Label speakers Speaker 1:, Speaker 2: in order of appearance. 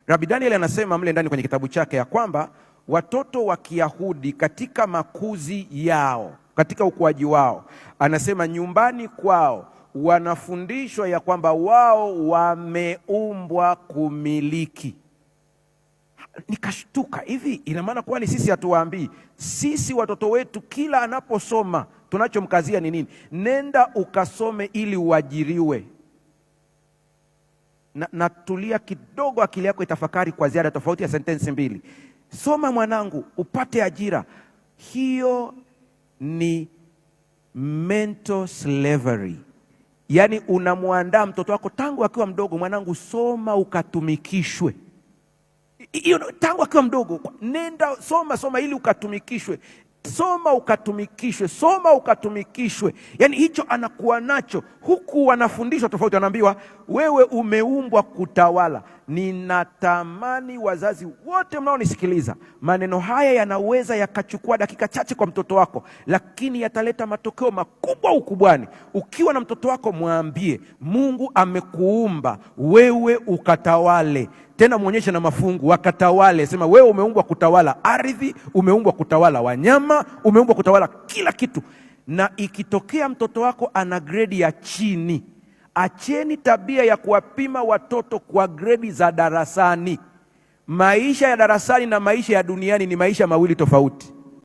Speaker 1: Rabbi Daniel anasema mle ndani kwenye kitabu chake ya kwamba watoto wa Kiyahudi katika makuzi yao, katika ukuaji wao, anasema nyumbani kwao wanafundishwa ya kwamba wao wameumbwa kumiliki. Nikashtuka, hivi ina maana kwani sisi hatuwaambii? Sisi watoto wetu kila anaposoma tunachomkazia ni nini? Nenda ukasome ili uajiriwe. Na natulia kidogo, akili yako itafakari kwa ziada, tofauti ya sentensi mbili. Soma mwanangu, upate ajira. Hiyo ni mental slavery. Yaani unamwandaa mtoto wako tangu akiwa mdogo, mwanangu, soma ukatumikishwe. Hiyo tangu akiwa mdogo, nenda soma, soma ili ukatumikishwe, soma ukatumikishwe, soma ukatumikishwe. Yaani hicho anakuwa nacho, huku wanafundishwa tofauti, wanaambiwa wewe umeumbwa kutawala. Ninatamani wazazi wote mnaonisikiliza, maneno haya yanaweza yakachukua dakika chache kwa mtoto wako, lakini yataleta matokeo makubwa ukubwani. Ukiwa na mtoto wako, mwambie Mungu amekuumba wewe ukatawale. Tena mwonyeshe na mafungu, wakatawale. Sema wewe umeumbwa kutawala ardhi, umeumbwa kutawala wanyama, umeumbwa kutawala kila kitu. Na ikitokea mtoto wako ana gredi ya chini, acheni tabia ya kuwapima watoto kwa gredi za darasani. Maisha ya darasani na maisha ya duniani ni maisha mawili tofauti.